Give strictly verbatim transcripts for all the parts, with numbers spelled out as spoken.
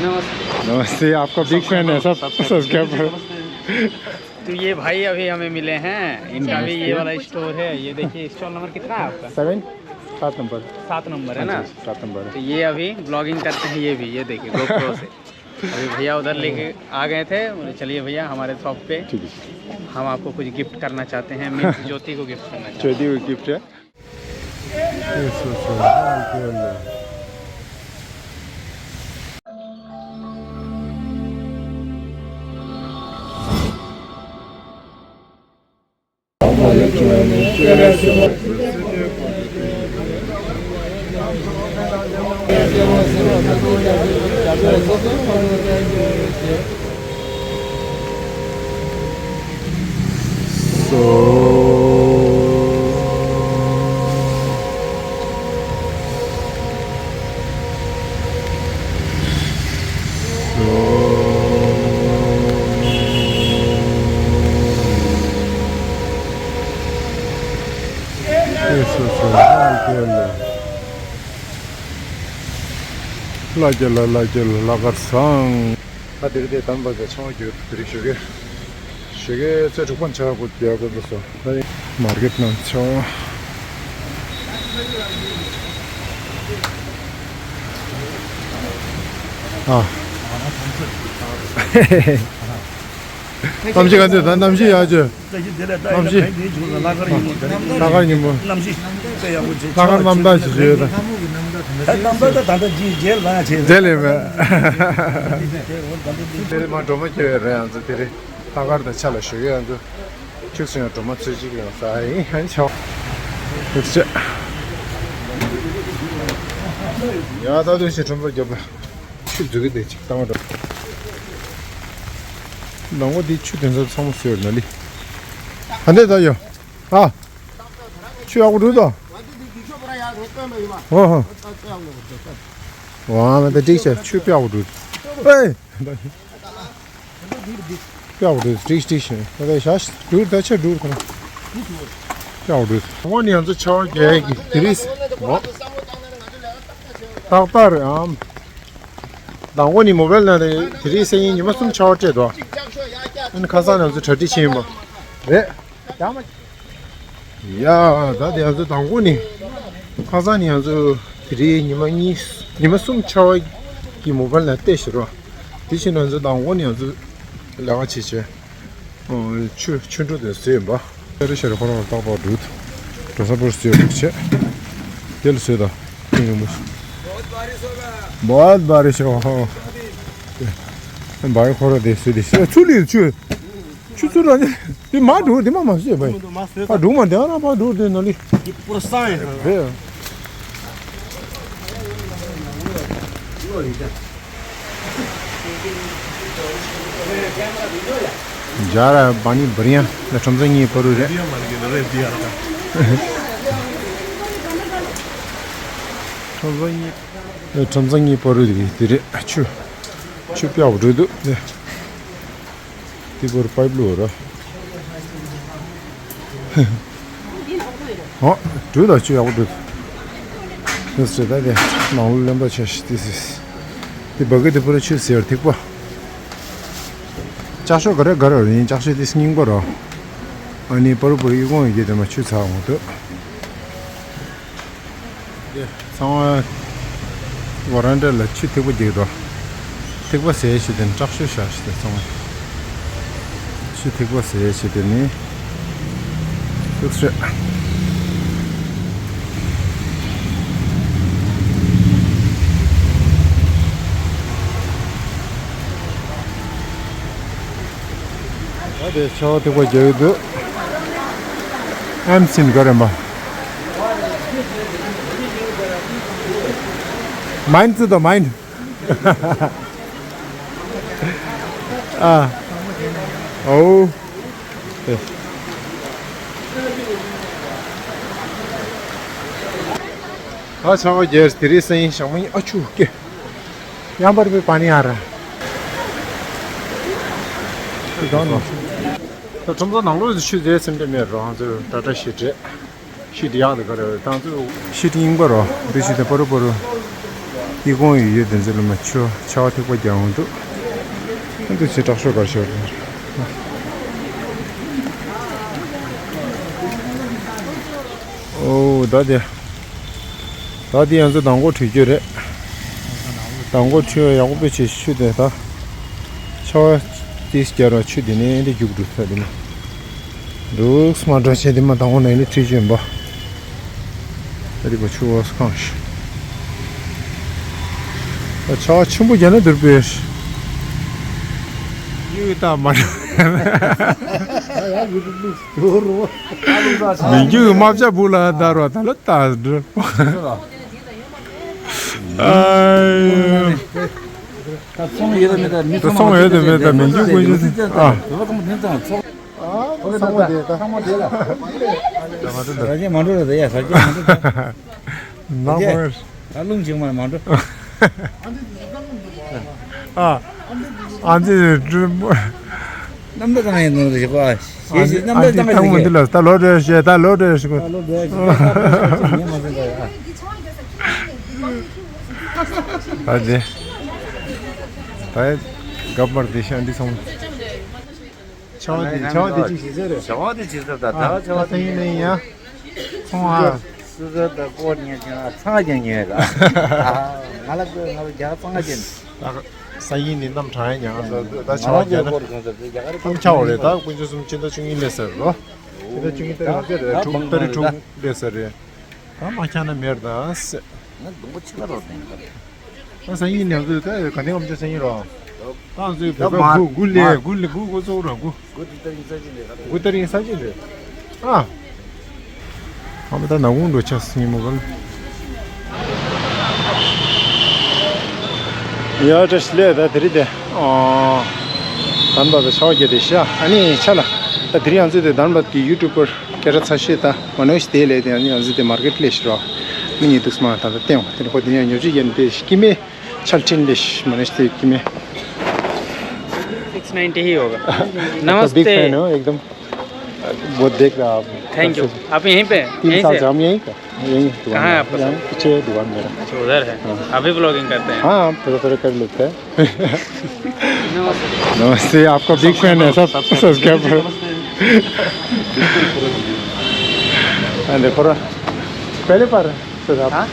नमस्ते, आपका big fan है सब, सब्सक्राइबर। तो ये भाई अभी हमें मिले हैं, इनका भी ये वाला स्टोर है। ये देखिए, स्टॉल नंबर कितना है आपका? सेवन। सात नंबर। सात नंबर है ना? हाँ जी, सात नंबर है। तो ये अभी ब्लॉगिंग करते हैं, ये भी, ये देखिए, गोप्रो से। अभी भैया उधर लेके आ गए थे, बोले, "चलिए भैया, हमारे शॉप पे, ठीक है, हम आपको कुछ गिफ्ट करना चाहते हैं।" मीन्स ज्योति को गिफ्ट करना चाहते हैं। ज्योति को गिफ्ट है। ལ་རྒྱ་ལ་ལ་རྒྱ་ལ་ལ་ཁར་སང་། ད་དེ་རིང་དེ་དམ་པ་གི་ཚོང་རྒྱུ་དེ་རིང་ཞོགས་ཀས། ཞོགས་ཀས་ཚེས་དྲུག་པ་ཆ་བགོ་རྒྱག་དགོས་འདུག་སོ། ད་ནི་མར་ཀེཊ་ནང་ཆ་བ། ཨ། གནམ་གཤིས་ག་ཚོད་ད་གནམ་གཤིས་ཡག་ཅོ། གནམ་གཤིས། ལྷག་དཀར་ཉིན་མོ། ལྷག་དཀར་ཉིན་མོ། ལྷག་དཀར་གནམ་བདག་ཅིག་བཟོས་ཡོད་ད། ད་གནམ་བདག་ད་ད་ལྟ་རྗེས་རྗེས་ལ་བྱས། རྗེས་ལས་མེད། དེ་རིང་མ་སྒྲོལ་མ་སྐྱེ་བའི་རེད། ང་ཚོ་དེ་རིང་ལྷག་དཀར་དང་ཆ་ལ་ཞོགས་ཀས་ང་ཚོ་ཁྱུག་ཙམ་ཡང་སྒྲོལ་མ་ཚོས་གཅིག་ཡང་ཟ་ཡིན་ཧན་ཆའོ། ཐུགས་རྗེ་ཆེ། ཡ་ད་དུས་ཤིག་ཁྲོམ་ར་རྒྱབ་ལ། ཆུ་འཛུལ་གི་འདུག་ཅིག་བཏང་བ་འགྲོ། ནང་པ་འདི་ཆུ་དེ་ཚོ་ཚང་མ་བཟོས་ན་ལི། ཧ་འདས་ད་ཡོ། ཨ། ཆུ་ཡག་པོ་འགྲོ་དོ། ཧོ་ཧོ། ཝ་མ་ད་འགྲིག་ཆེ་ཆུ་ཡག་པོ་འགྲོ། ཨེ། ཡག་པོ་འགྲོ་འགྲིག་འགྲིག་ཞེ་ད་ད་ཤ་འགྲོ་ད་ཆ་འགྲོ་ཁོ་ན། ཡག་པོ་འགྲོ། དངོས་ནས་ང་ཚོ་ཆར་པ་རྒྱག་གི་དེ་རིང་། ཏག་ཏག་རེད་ཨམ། དང་པོ་ནི་མོ་བལ་ནང་ནས་དེ་རིང་སང་ཉིན་ཉི་མ་གསུམ་ཆར་པ་སྤྲད་དོ། ཨ་ནི་ཁ་སང་ང་ཚོ་གྲ་སྒྲིག་བྱས་ཡིན་པ་རེད། ཡ་ད་དེ་ང་ཚོ་དང་པོ་ནི་ཁ་སང་ནི་ང་ཚོ་དེ་རིང་ཉི་མ་གཉིས་ཉི་མ་གསུམ་ཆར་པ་གི་མོ་བལ་ནང་བལྟས་ཤི་རོ། དེ་བཞིན་ང་ཚོ་དང་པོ་ནི་ང་ཚོ་ལས་ཀ་བྱེད་བྱས། ཨོ། ཆུ་ཆུ་འབྲུ་དེ་བཟོས་ཡིན་པ། ཤ་རི་ཤ་རི་ཁོ་རང་ལ་རྟག་པར་འགྲོ། འགྲོ་ས་པོར་བཟོས་འགྲིག་བྱས། དེ་ལ་བཟོས་དང་། ཐུན་རིང་པོ། बहुत बारिश होगा। བ་རི་ཁོ་ར་དེ་བཟོས་དེ་ཤ་ཆུ་ལི་ཆུ། ཆུ་ཚུར་ར་ནི་དེ་མ་འགྲོ་དེ་མ་མ་བཟོས་པ་ཡིན། ཕ་འགྲོ་མ་དེ་ར་ཕ་འགྲོ་དེ་ན་ལི། རེད། जा रहा है पानी बढ़िया। ཁྲོམ་ཚང་གཉིས་པ་རུ་རེད། ཁྲོམ་ཚང་གཉིས། ཁྲོམ་ཚང་གཉིས་པ་རུ་དེ་དེ་རེད། ཆུ་ཆུ་ཡག་པོ་འགྲོ་འདུག་དེ་པར་པའིབ་ལོ་ར། ཨོ། འགྲོ་ད་ཆུ་ཡག་པོ་འགྲོ། དེ་ཟེར་ད་དེ་ནང་ལོ་ལེན་པ་ཆ་ཤི་དེ་སིས། དེ་བ་གི་དེ་པར་ཆུ་ཟེར་ཐིག་པ། ལྕགས་ཤོག་ག་རེ་ག་རེ་ཡིན། ལྕགས་ཤོག་དེ་རྙིང་པ་ར། ཨ་ནི་པར་པར་ཡི་གོང་ཡི་གེ་དེ་མ་ཆུ་ཚ་འོང་འདུག་ཚང་མ་ཝ་རན་ཌ་ལ་ཆུ་ཐིགས་པ་རྒྱག་འགྲོ། ཐིགས་པ་ཟེར་ཞིག་དེ་ནི་སྐྲག་ཤོས་བཞག་ཞིག་དེ་ཚང་མ། ཆུ་ཐིགས་པ་ཟེར་ཞིག་དེ་ནི། ཐུགས་སྲས། ད་དེ་ཆར་པ་ཐིགས་པ་རྒྱག་གི་འདུག་ཨེམ་སིན་ག་རེ་མ། མའིན་ཙི་དང་མའིན། ཨ། ཨོ། ད་ཆར་པ་རྒྱག་དེ་རིང་སང་ཉིན་ཞག་མ་ཡིན། ཨ་ཆུ་སྐེ། ཡང་པར་པའི་པ་ནི་ཨ་ར། ད་ཁྲོམ་ཚང་ནང་ལོགས་སུ་ཆུ་རྫས་སེམས་ཁྲལ་མེད་རོགས། ང་ཚོས་ད་ལྟ་ཞིག་བྲེད། ཤིད་ཡག་དེ་ག་རེ་རེད། ད་ཚོ་ཤིད་རྙིང་པ་རོ། འདི་ཤིད་དེ་པ་རུ་པ་རུ། སྐྱིད་གོང་ཡོད་ཡོད་དེ་ཚོ་ལ་མ་ཆུ་ཆར་པ་ཐིགས་པ་རྒྱག་འོང་འདུག་ཨ་འདུག་ཆེ་དྲག་ཤོས་གར་ཤོར། ཨོ་ད་དེ། ད་དེ་ཡང་ཚོ་མདང་དགོང་བྲོས་རྒྱུ་རེད། མདང་དགོང་བྲོས་ཡག་པོ་དཔེ་ཆེ་ཤོས་དེ་ད། ཆར་པ་ཏིས་རྒྱག་ར་ཆུ་དེ་ནས་འདི་རྒྱུག་འགྲོ་ས་དེ་ནས། འདུག་སྨ་འགྲོ་བྱས་དེ་མ་དང་པོ་ནས་ནི་ཁྲིད་ཅན་པ། ཨ་རི་བ་ཆུ་བོ་སྐང་ཤི། ཆ་ཆེན་པོ་རྒྱ་ན་འདུར་པོས། ཡུལ་ད་མ་འགྲོ། མི་རྒྱུ་དམག་བྱ་བུ་ལ་ད་རོ་ད་ལ་ད་འགྲོ། ཨ། ད་ཚོང་ཡོད་དམ་མེད་དམ་མི་ཚོང་ཡོད་དམ་མེད་དམ་མི་རྒྱུ་དགོས་རྒྱུ་ཨ། ཨ། ཚང་མ་དེ་ད། ཚང་མ་དེ་ལ། ས་ཆ་མ་འགྲོ་རེད་ཡ། ས་ཆ་མ་འགྲོ། ནག་པོ། ད་རླུང་ཅིག་མ་མ་འགྲོ། ཨ། ཨ་ཙི་རྣམ་པ་ཙང་ཡིན་ནོ་རེད་ཤག་ཞེས་ཞེས་རྣམ་པ་ཙང་ཡིན་ནོ་རེད། ད་ལོ་འདྲ་ཞེས་ད་ལོ་འདྲ་ཞེས། ད་ལོ་འདྲ་ཞེས་ད་ལོ་འདྲ་ཞེས་ད་ལོ་འདྲ་ཞེས། ད་དེ། ད་གབ་མར་དེ་ཤ་འདི་སོང་། ཆང་དེ་ཆང་དེ་ཅིག་ཞིག་ཟེར་རེད། ཆང་དེ་ཅིག་ཟེར་ད་ད་ཆང་དེ་ཡིན་ནི་ཡ། ཚོང་ཨ། སུ་ཟེར་ད་ཀོ་ཉེ་ཅང་ཚང་ཀྱང་ཉེ་ར། ང་ལ་ང་ལ་རྒྱ་ཚང་ཀྱང་། ད་ས་ཡིན་ནི་རྣམ་གྲངས་ཡང་ད་ཆང་རྒྱ་ན། ཐམ་ཆ་བ་རེད། ད་དཀོན་མཆོག་གསུམ་ཕྱི་ཟླ་བཅུ་གཉིས་ལས་ཟེར་རོ། ཕྱི་ཟླ་བཅུ་གཉིས་ཏ་རིག་ཟེར་རེད། དྲུག་ཏ་རིག་དྲུག་ལས་ཟེར་རེད། ད་མ་ཁྱང་ན་མེར་ད་སེ། ང་སྡོང་པོ་ཆེ་ལ་རོགས་དེ་ཡིན་པ་རེད། ད་སང་ཉིན་ནས་ཚོས་ད་ག་ནས་ངམ་ཆ་སང་ཉིན་རོགས། ད་ཚོས་བོད་པ་དགུ་དགུ་ལས་དགུ་ལས་དགུ་དགུ་ཚོགས་རོགས་དགུ། དགུ་དེ་ལྟར་ཡིན་ས་ཅི་རེད། དགུ་ལྟར་ཡིན་ས་ཅི་རེད། ཨ། ཨ་མ་ད་ནག་ཁུང་འགྲོ་ཆ་སི་ཉིན་མོ་ག་ལ། ཡ་བཀྲ་ཤིས་བདེ་ལེགས། ད་དེ་རིང་དེ། ཨ། དམ་པ་པའི་ཆ་བ་བརྒྱད་དེ་ཤ་ཨ་ནི་ཆ་ལ། ད་དེ་རིང་ང་ཚོས་དེ་དམ་པ་དེ་ཡུ་ཊུབ་པར། སྐད་གྲགས་ཚ་ཤོས་ད་མ་ནོ་ཤི་དེ་ལས་དེ་ཡང་ང་ཚོ་དེ་མར་ཀེ་ཊི་ལས་ཤི་རོ། མི་ཉིད་དུ་སྨྲ་ད་ད་བསྟན་བ་དེ་ནི་ཁོ་དེ་ཡང་ཉོ་ཅི་ཡན་དེ་ཤི་ཀི་མེ་ཆལ་ཁྲིན་ལས་ཤི་མ་ནོ་ཤི་དེ་ཀི་མེ། सिक्स नाइन्टी ही होगा। तो बिग नमस्ते। फैन हो एकदम। वो देख रहा आप। Thank you. आप यहीं पे? तीन यहीं साल से? से हम यहीं पे। यहीं दुकान कहाँ है में। आपका यहाँ शॉप? पीछे दुकान मेरा। अच्छा, उधर है। हाँ। अभी ब्लॉगिंग करते हैं। हाँ, थोड़ा थोड़ा कर लेते हैं। नमस्ते। नमस्ते, आपका बिग फैन है सब। सब्सक्राइबर। हाँ, देखो रहा। पहले बार है सर आप? हाँ?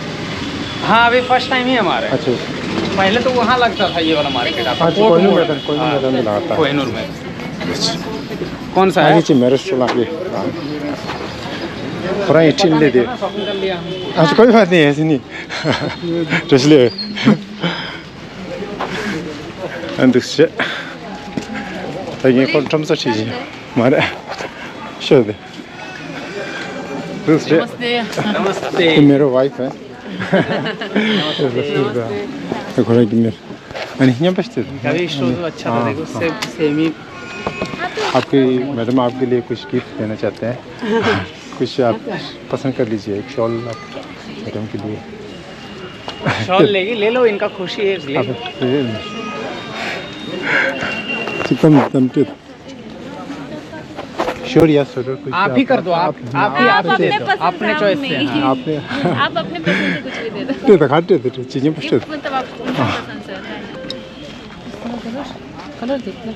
हाँ, अभी फर्स्ट टाइम ही हमारा है। अच्छा। पहले तो वहाँ लगता था ये वाला मार्केट आपका, अच्छा, कोहिनूर मैदान, कोहिनूर मैदान में लगाता है। कोहिनूर में। कौन सा है? हाँ, ये मेरे स्टॉल आगे। हाँ। पूरा ये टिन ले दे। शॉपिंग कर लिया हमने। अच्छा, कोई बात नहीं है, ऐसे नहीं। ड्रेस ले। And this shit. Like, you call Trump such easy. मारे। Show दे। This shit। नमस्ते। ये मेरा वाइफ है। नमस्ते। देखो ना कि मेरे। अरे, यहाँ पे स्थित। कभी शो तो अच्छा था, हाँ, देखो, हाँ। सेम, सेम ही। आपकी, मैडम, आपके लिए कुछ गिफ्ट देना चाहते हैं। कुछ आप पसंद कर लीजिए, एक शॉल आप मैडम के लिए। शॉल लेगी, ले लो, इनका खुशी है, इसलिए। आप, ये, चिकन, चिकन। श्योर या सर, कुछ आप ही कर दो, आप, आप ही, आप ही दे दो, अपने चॉइस से, हाँ। आपने आप अपने पसंद से कुछ भी दे दो। दे दो, काट दे दो, चीजें पूछ दो। गिफ्ट मतलब आपको कौन सा पसंद है? कलर, कलर देखना।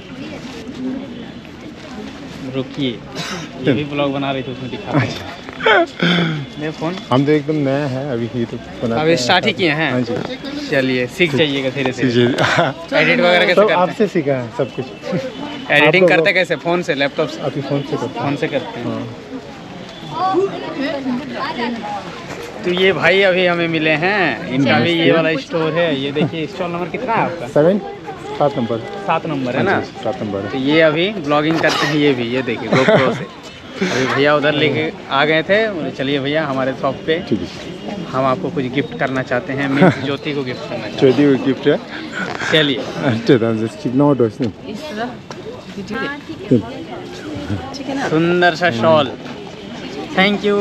रुकिए, ये भी ब्लॉग बना रही थी, उसमें दिखा। अच्छा। ले फोन। हम तो एकदम नया है, अभी ये तो बनाते अभी हैं। स्टार्ट ही किए हैं। हाँ जी। चलिए, सीख जाइएगा धीरे धीरे। सीख जाइए। एडिट वगैरह कैसे सब करते हैं? आपसे सीखा है सब कुछ। एडिटिंग आप लोग करते कैसे? फोन से, लैपटॉप से? अभी फोन से करते हैं। फोन से करते हैं। हाँ। तो ये भाई अभी हमें मिले हैं, इनका भी ये वाला स्टोर है। ये देखिए, स्टॉल नंबर कितना है आपका? सेवन, सात नंबर। सात नंबर है ना? हाँ जी, सात नंबर है। तो ये अभी ब्लॉगिंग करते हैं, ये भी, ये देखिए, गोप्रो से। अभी भैया उधर लेके आ गए थे, बोले, "चलिए भैया, हमारे शॉप पे, ठीक है। हम आपको कुछ गिफ्ट करना चाहते हैं, मीन्स ज्योति को गिफ्ट करना चाहते हैं।" ज्योति को गिफ्ट है। चलिए। अच्छा, तो हम जैसे चिकना और डॉल्स नहीं। इस तरह। हाँ, ठीक है। ठीक है ना? सुंदर सा शॉल। Thank you.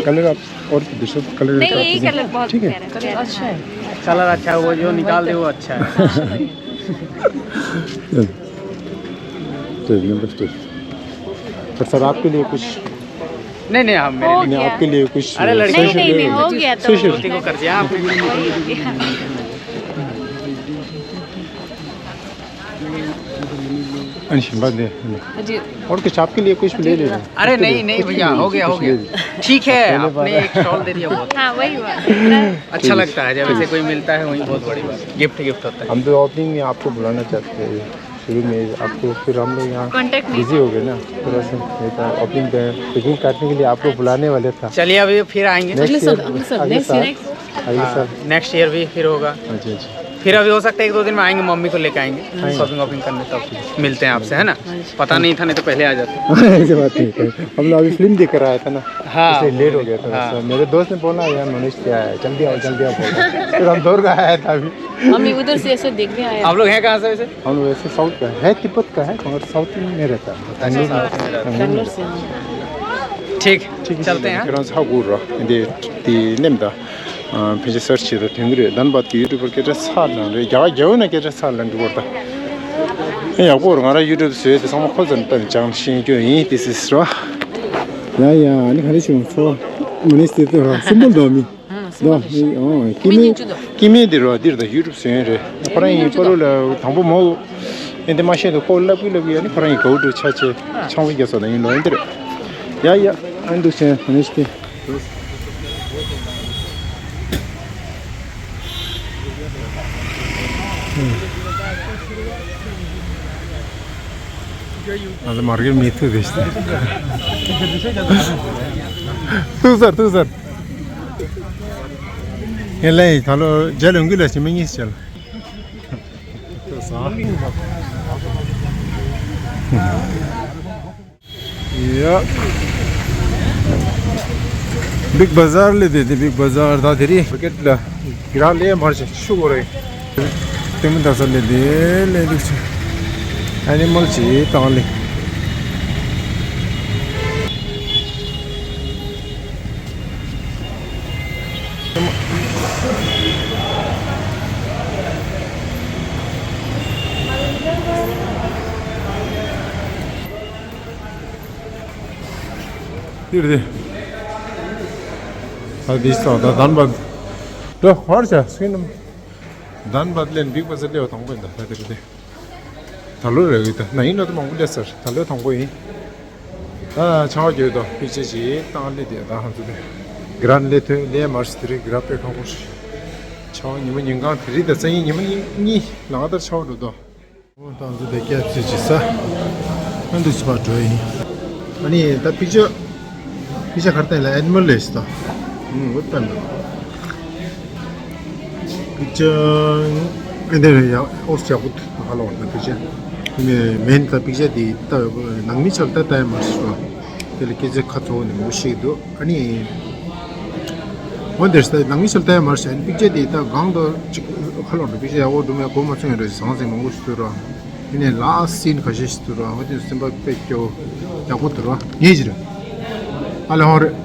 कलर आप और दूसरा कलर नहीं, यही कलर बहुत प्यारा है। ठीक है। कलर अच्छा है। कलर अच्छा है, वो जो निकाल दे, वो अच्छा है। तो नंबर टू। और सर, आपके लिए कुछ नहीं, नहीं, हम मेरे हो लिए। नहीं, गया। आपके लिए कुछ अरे, लड़की स्पेशल नहीं, नहीं, नहीं, हो गया तो। स्पेशल। धोती को कर दिया आपने। अंश, बात दे। जी। और कुछ आपके लिए कुछ भी ले लेना। अरे, कुछ नहीं, भी, नहीं कुछ भी भैया, ले, हो गया, कुछ हो भी गया। ले। ठीक है, पहले आपने बार एक शॉल दे दिया, बहुत। हाँ, वही हुआ। अच्छा लगता है, जब ऐसे कोई मिलता है, वही बहुत बड़ी बात। गिफ्ट, गिफ्ट होता है। हम तो ओपनिंग में आपको बुलाना चाहते हैं। शुरू में आपको, फिर हम लोग यहाँ कॉन्टैक्ट नहीं बिजी हो गए ना, थोड़ा सा। नहीं तो ओपनिंग पे, पैकिंग काटने के लिए आपको बुलाने वाले था। चलिए, अभी फिर आएंगे। नेक्स्ट अगले साल, ईयर, अगले साल, अगले नेक्स्ट साल। ईयर। अगले हाँ, साल। नेक्स्ट ईयर भी फिर होगा। हाँ जी, हाँ जी। फिर अभी हो सकता है एक दो दिन में आएंगे, मम्मी को लेके आएंगे। हाँ। शॉपिंग वॉपिंग करने, तब मिलते हैं आपसे, है ना? हाँ जी। पता नहीं था, नहीं तो पहले आ जाते। ऐसी बात नहीं है। हम लोग अभी फिल्म देख कर आया था ना, हाँ, इसलिए लेट हो गया था। हाँ। मेरे दोस्त ने बोला, "यार, मनोज क्या है, जल्दी आओ, जल्दी आओ," बोला। फिर हम दौड़ के आया था अभी। हम भी उधर से ऐसे देखने आए। आप लोग हैं कहाँ से वैसे? हम लोग वैसे साउथ का है, तिब्बत का है, मगर साउथ में नहीं रहता। अच्छा, साउथ में रहता है। बेंगलोर से। ठीक, ठीक है, चलते हैं। ཁྱེད་རང་ཚོ་ཧ་གོ་ར། འདི་དེ་ནེམ་ད། ཕལ་ཆེར་སར་ཆེ་དང་དོན་གྱི་རེད། དན་བ་གི་ཡུ་ཊུབ་པར་སྐད་ཆ་ཚར་ལ་རེད། རྒྱ་གར་རྒྱ་ཡོད་ན་སྐད་ཆ་ཚར་ལ་འགྲོ་བར་ད། ཨེ་ཡག་པོ་རེད། ང་རང་ཡུ་ཊུབ་བཟོས་དེ་ཚང་མ་ཁོ་ཚོ་ནས་ལྟ་ནས་སྦྱངས་ཤེས་རྒྱུ་ཡིན། དེ་སིས་ར། ཡ་ཡ། ཨ་ནི་ག་རེ་བྱུང་ཚོ། མ་ནི་སྟེ་ཏོ་ར་སུམ་པོ་འདོག་མི། ཨང་། སུམ་པོ་འདོག་མི། ཨང་། ཀི་མི། ཀི་མི་འདི་ར་འདིར་ད་ཡུ་ཊུབ་བཟོས་ཡོད་རེད། ཁོ་རང་ཡིན་པ་རུ་ལ་དང་པོ་མོ། ཨེ་འདི་མ་ཤེས་འདུག་ཁོ་ལབ་གི་ལབ་གི། ཡ་ནི་ཁོ་རང་ཡིན་གའུ་ཀྲུ་ཆ་ཆེ་ཆང་བི་རྒྱ་སོ་ན་ཡིན་ལོ་ཡིན་འདི་རེད། ཡ་ཡ། ཨ་འདུག་ཆེ་མ་ནི་སྟེ། ང་ཚོ་མར་ཀེ་མི་ཐུག་དེ་ཤི། ཐུག་ཟེར་ཐུག་ཟེར། ངས་ལན་ཡིན། ད་ལོ་རྒྱ་ལོན་གི་ལ་ཞིམ་མི་གཉིས་ཤལ། ཐུག་ས། ཡ། བིག་བ་ཟར་ལས་དེ་དེ་བིག་བ་ཟར་ད་དེ་རི་མར་ཀེ་ཊི་ལ་གི་ར་ལས་མར་ཆེ་ཆུ་གོ་རེ། དེ་མི་ད་ས་ལས་དེ་ལས་འདུག་ཆུ། ཨ་ནི་མོལ་ཆེ་བཏང་ལས། འདིར་དེ། ཨ་འདི་སོ་ད་དན་བ། འགྲོ་ཧོར་ཆ་སུན་ནམ། དན་བ་ལེན་བིག་བ་ཟེར་ལེའོ་དང་པོ་ཡིན་ད་ད་དེ་རེད་དེ། ད་ལོ་རེ་གི་ད་ན་ཡིན་ན་ད་མང་པོ་ལས་ཟེར། ད་ལོ་དང་པོ་ཡིན། ད་ཆང་བ་རྒྱུ་དང་པིག་ཅེ་ཅི་བཏང་ལེ་དེ་ད་ཧང་ཚུ་ལེ། གི་རན་ལེ་ཐོན་ལེ་མར་སི་དེ་རེད། གི་ར་པེ་ཁང་པོ་ཞིག་ཆང་བ་ཉི་མ་ཉིན་གང་དེ་རིང་དང་སང་ཉིན་ཉི་མ་གཉིས་ལ་ང་ལྟར་ཆང་བ་འགྲོ་དོ། ཨོ་ད་ཚོ་དེ་སྐྱ་ཚོས་ཅི་ས། ཨ་འདུག་ཅི་པ་འགྲོ་ཡིན། ཨ་ནི་ད་པིག་ཅར། པིག་ཅར་གར་ཏན་ལ་ཨེ་ནི་མལ་ལས་ཤི་ད། ཨུམ་འོ་ད་ནི། པིག་ཅར། ཨེ་འདི་རེད་ཡ། ཨོ་སི་ཡག་པོ་འདུག་ཧ་ལོ་ད་པིག་ཅར། ཨ་ནི་མེན་ད་པིག་ཅར་དེ་ད་ནང་མི་ཆ་ལ་ད་ད་ཡ་མ་ཤི་བ། དེ་ལ་སྐད་ཆ་ཁ་ཚོ་ནི་མོ་ཤེས་འདུག་ཨ་ནི། འོ་འདིར་ས་ནང་མི་ཤལ་ལྟ་ཡ་མར་ཤ་ཡིན། པིག་ཅར་དེ་ད་གང་དུ་ཅིག་ཁ་ལོ་འགྲོ། པིག་ཅར་ཡག་པོ་འགྲོ་མེད་གོ་མ་ཚོད་ཡོད་རེད། ཟང་ཟིང་མང་པོ་ཞིག་ཐུག་ར། ཡིན་ནའི་ལ་སི་སིན་ཁ་ཤས་ཤིག་ཐུག་ར། འོ་དེ་སེམས་པ་དཔེ་སྐྱོ་ཡག་པོ་ཐུག་ར་ངེས་ཅི་རེད། ཨ་ལེ་ཧོ་རེད།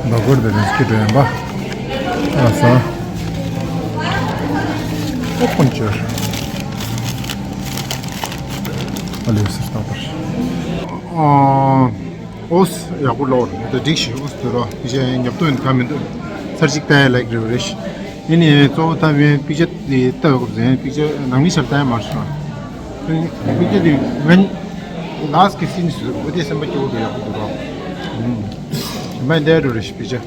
འབའ་གོར་དེ་རིང་སྐྱིད་འགྲོ་ཡིན་པ། ཨ་ས། ཨོ་ཕོན་ཅོར། ཨ་ལེ་སིར་ཏང་པར། ཨ། ཨོ་སི་ཡག་པོ་ལོར་ད་འགྲིག་ཤི་ཨོ་སི་དུ་རོ། པིག་ཅར་ཡང་ཉབ་ཏོ་ཡིན་ག་མི་འདུག་ཚར་གཅིག་ལྟ་ཡ་ལེགས་རེད་རེད་ཤི། ཡིན་ནའི་གཙོ་བོ་ད་མེད། པིག་ཅར་དེ་ལྟ་བའི་སྐབས་ཟེར་པིག་ཅར་ནང་མི་ཤར་ལྟ་ཡ་མ་རེད་ཤི། པིག་ཅར་དེ་ང་ལ་སི་ཀི་སིན་སུ་འོ་དེ་སེམས་པ་སྐྱོ་བོ་འདུག་ཡག་པོ་འདུག་རོ། ཞིམ་པ་འདི་རུ་རེད་ཤི་པིག་ཅར།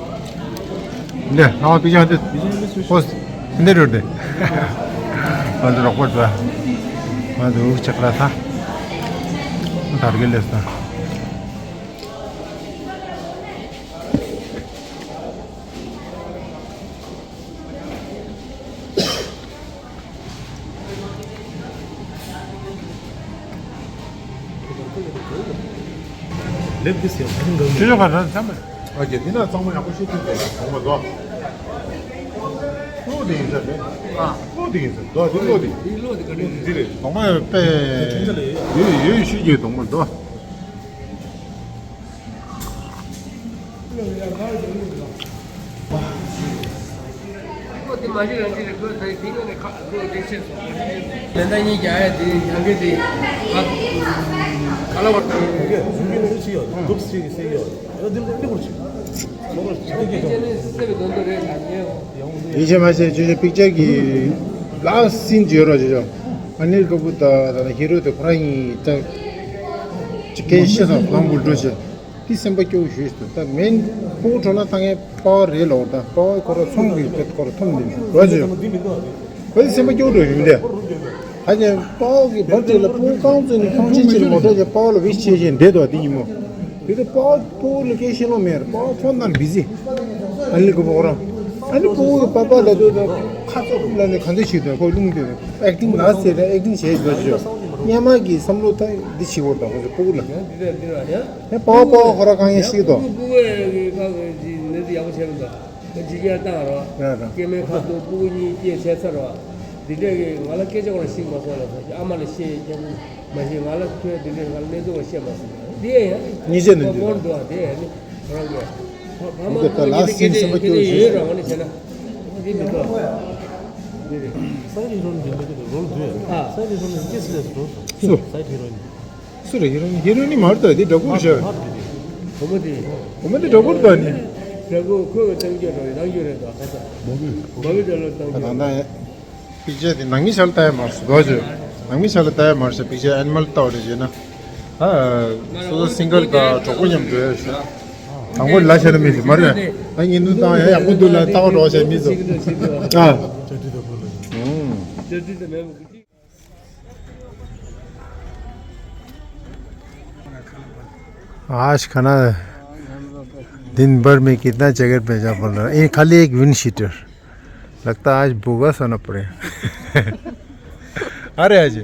འདི་ལ་པིག་ཅར་འདི་ཨོ་སི་འདི་རུ་འདི། ང་ཚོ་རོགས་པ་ཚོ་ང་ཚོ་ཆག་ལ་ཐ་དར་གི་ལས་ས། ལེབ་ཏི་སི་ཡང་ཁ་ཐུང་འདྲ་མི་འདུག་ཨ་ཀྱེ་འདི་ན་གཙང་མ་ཡག་པོ་ཤེས་ཐུབ་པའི་གོང་མ་རྡོ། ལོ་དེ་ཡིན་ས་རེད། ཨ། ལོ་དེ་ཡིན་ས་རྡོ་དེ་ལོ་དེ། དེ་ལོ་དེ་ག་འདྲ་ཡིན། འདི་རེད། གོང་མ་དཔེ་ཡོད་ཡོད་ཤུལ་གྱི་གོང་མ་རྡོ། ལན་ད་གཉིས་རྒྱག་ཡ་དེ་ཡང་གི་དེ་ཨ་ག་ལ་བར་དུ་གུག་སི་གི་སེ་ཡོད་ད་འདི་འདི་གུར་ཆེ། ཡིན་གཅིག་མིན་གཅིག་ཅོ་ཅོ་པིག་ཅར་གྱི་ལ་སིན་ཅིག་ཡོད་རོགས་ཅོ་ཅོ། ཨ་ནེལ་ཀ་པུར་དང་ད་ལྟ་ཧི་རོ་དེ་ཁོ་རང་གཉིས་ད་ཅིག་སྐད་ཆ་བཤད་སོང་། ལམ་བུ་འགྲོ་བྱས་དེ་སེམས་པ་སྐྱོ་བོ་ཞུས་སོང་། ད་མེན་སྤུ་གུ་གྲོངས་ན་ད་ངས་པ་ཝར་རེད་ལབ་པ་རེད། ད་པ་ཝར་ཁོ་རང་ཚོང་གི་དཔེ་ཁོ་རང་འཐོམ་ནས་རོགས་ཅོ་ཅོ། ཁོ་ཚོ་སེམས་པ་སྐྱོ་བོ་འགྲོ་ཡིན་དེ། ཨ་ཅེ་པ་ཝར་གྱི་བར་དེ་ལ་སྤུ་གུ་རྐང་བཙུགས་ནས་ཁང་ཆེན་ཆེ་ལ་མོ་ཊ་ཅིག་པ་ཝར་ལ་བིག་ཆེ་ཆེ་བསྡད་འདུག་དེ་ཉིན་མོ། དེ་དུས་པ་ཝར་སྤུ་གུ་ལ་སྐད་བཤད་ལོང་མེད་རེད། པ་ཝར་ཕོན་དང་བི་ཟི། ཨ་ནེལ་ཀ་པུར་ཁོ་རང་ཨ་ནི་སྤུ་གུ་གི་པ་པ་ལ་དུས་ད་ཁ་ཚོགས་ལ་ནི་གང་འདྲ་ཞིག་དང་ཁོ་རླུང་དེ་ཨེག་ཊིང་ལ་ཟེར་ཏེ་ཨེག་ཊིང་བྱས་ཡོད་ཅོ་ཅོ། སྔོན་མ་གི་བསམ་བློ་ད་འདི་བྱེད་དགོས་རེད། ད་ཁོ་ཚོ་སྤུ་གུ་ལ་ཡང་འདི་འདྲ་འདི་འདྲ་ཡང་ཡང་པ་ཝར་པ་ཝར་ཁོ་རང་གང་ཡང་ཤེས་ཀྱི་འདུག་སྤུ་གུ་གི་ཁ་གི་ནི་འདི་ཡག་པོ་བྱས་མི་འདུག་ཇི་རྒྱལ་བཏང་རོགས། ར་ར། སྐྱེ་དམན་ཁ་ཐུག་སྤུ་གུ་གཉིས་སྐྱེས་བྱས་ཚར་བ། འདི་འདྲས་ཀྱི་ང་ལ་སྐད་ཆ་ཁོ་རང་ཤེས་མ་སོང་ལ་ཟེར། ཨ་མ་ལ་བཤད་ཀྱང་མ་ཤེས། ང་ལ་ཁྱོད་འདི་འདྲས་ང་ལ་གནས་ཚུལ་བ་བཤད་མ་སོང་། འདི་ཡ་ཡ་ནི་ཉེས་ཆད་ནི་འདི་འདུག་འདུག་དེ་ཡ་ནི་ཁོ་རང་གི་ཕ་མ་འདི་ལྟ་ལ་སེམས་སེམས་པ་སྐྱོ་ཤེས་ཡོད་ར། ང་ནི་བྱས་ན་འདི་མི་འདུག་འདི་རེད། ས་ཡི་རོ་ནི་འདི་འདྲས་ཀྱི་རོལ་དུས་ཨ་ས་ཡི་རོ་ནི་སྐྱེ་སྲིད་ལས་སུ་འགྲོ་སོང་། ས་ཡི་རོ་ནི། སུ་རེད། ཧི་རོ་ནི། ཧི་རོ་ནི་མ་རེད་ད། འདི་འདྲ་པོ་རེད་ཤག་བུ་མོ་དེ། བུ་མོ་དེ་འདྲ་པོ་རེད་ད་ནི། འདྲ་པོ་ཁོས་གཏམ་རྒྱུད་རེད། གཏམ་རྒྱུད་རེད་ད། ཁ་ས་བུ་མོ་དེ་ལ་གཏམ་རྒྱུད་ད་ལྟ་པིག་ཅར་དེ་ནང་མི་ཆ་ལ་ལྟ་ཡ་མ་རེད་ཟེར་དོ་ཅོ། ནང་མི་ཆ་ལ་ལྟ་ཡ་མ་རེད་ཟེར། པིག་ཅར་ཨེ་ནི་མལ་ལྟ་བ་རེད་ཟེར་ན། ཨ་སོ་སོ་སིང་གལ་དང་གྲོགས་པོ་མཉམ་འགྲོ་ཡ་ཞུ། དང་པོ་ལ་བྱས་ན་མི་ཟེར་མ་རེད། ཨ་བརྙན་ཐུང་བཏང་ཡ་ཡག་པོ་འདུག་ལ་ལྟ་བ་རོགས་བྱས་མི་ཟེར། ཨ། आज खाना दिन भर में कितना जैकेट बेचा बोल रहा है। ये खाली एक विंड शीटर, लगता है आज बोगस होना पड़े। अरे आज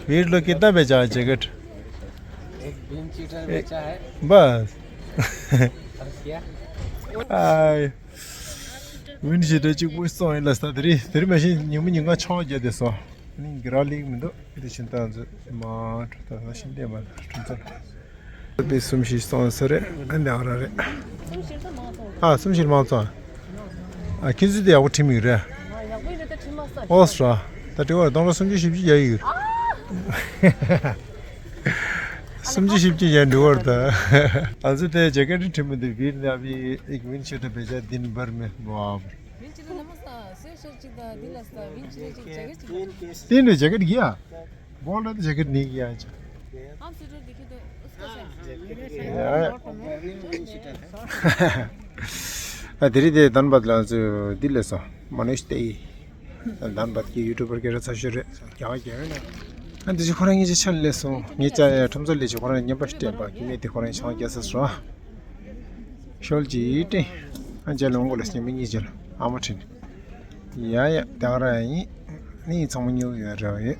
भीड़ लोग कितना बेचा है जैकेट? एक विंड शीटर बेचा है। बस। और क्या? Wind cheater གཅིག་པུ་སོང་ཡིན་ལ་ས་དེ་རིང་དེ་རིང་མ་གཞི་ཉིན་མོ་ཉིན་གང་ཆང་བརྒྱབ་བསྡད་སོང་། ནི་གི་ར་ལིག་མི་འདུག་དེ་བཞིན་ཏང་ཚོ་མ་གྲོ་ད་ན་ཤིན་ཏེ་མ་གྲོ་ཚོ་པའི་གསུམ་བཞི་སོང་ས་རེད། ཨ་འདི་ཨ་ར་རེད། ཨ་གསུམ་བཞི་མ་སོང་། ཨ་ཁྱེད་ཚོ་དེ་ཡག་པོ་ཁྲིམས་ཡིག་རེད། ཨོ་སྲ་ད་དྲི་བར་སྟོང་ཕྲག་སུམ་ཅུ་བཞི་བཅུ་ཡ་ཡིག་སུམ་ཅུ་བཞི་བཅུ་ཡ་འདྲི་བར་ད། ཨ་ཚོ་དེ་ཇེ་ཀེ་ཊི་ཁྲིམས་དེ་བིར་ནི་ཨ་བི་ཨིག་མིན་ཆེ་ཏ་བེ་ཇ་དིན་བར་མེ་བ། ཏིན་ནི་ཇེ་ཀེ་ཊི་གི་ཡ། བོལ་ཏི་ཇེ་ཀེ་ཊི་ནི་གི་ཡ་ཅ། ཨ་དེ་རིང་དེ་དོན་པ་ལ་ཚོ་འདི་ལས་སོ་མ་ནུས་ཏེ་ཡི། འདམ་བར་གྱི་ཡུ་ཊུབ་པར་སྐད་ཆ་ཚ་ཤོས་རེད། རྒྱ་བ་རྒྱ་བས་ན། ཨ་འདི་ཚོ་ཁོ་རང་ཉིད་ཀྱི་ཆ་ལས་སོང་། ངས་ཅག་ཡ་ཁྲོམ་ཚོ་ལས་ཀྱི་ཁོ་རང་བརྙན་པར་སྟོན་པ་རྒྱུ་མེད་དེ་ཁོ་རང་ཆང་རྒྱ་ས་སོ། ཤོལ་གྱི་ཡིད་དྲན། ཨ་འཇལ་ལོང་གོ་ལ་སྙེ་མི་གཉིས་འཇལ་ཨ་མ་ཁྲིན། ཡ་ཡ་དེང་ར་ཡིན། ནི་ཚང་མ་ཉོ་ཡོད་རེད་ཡོད།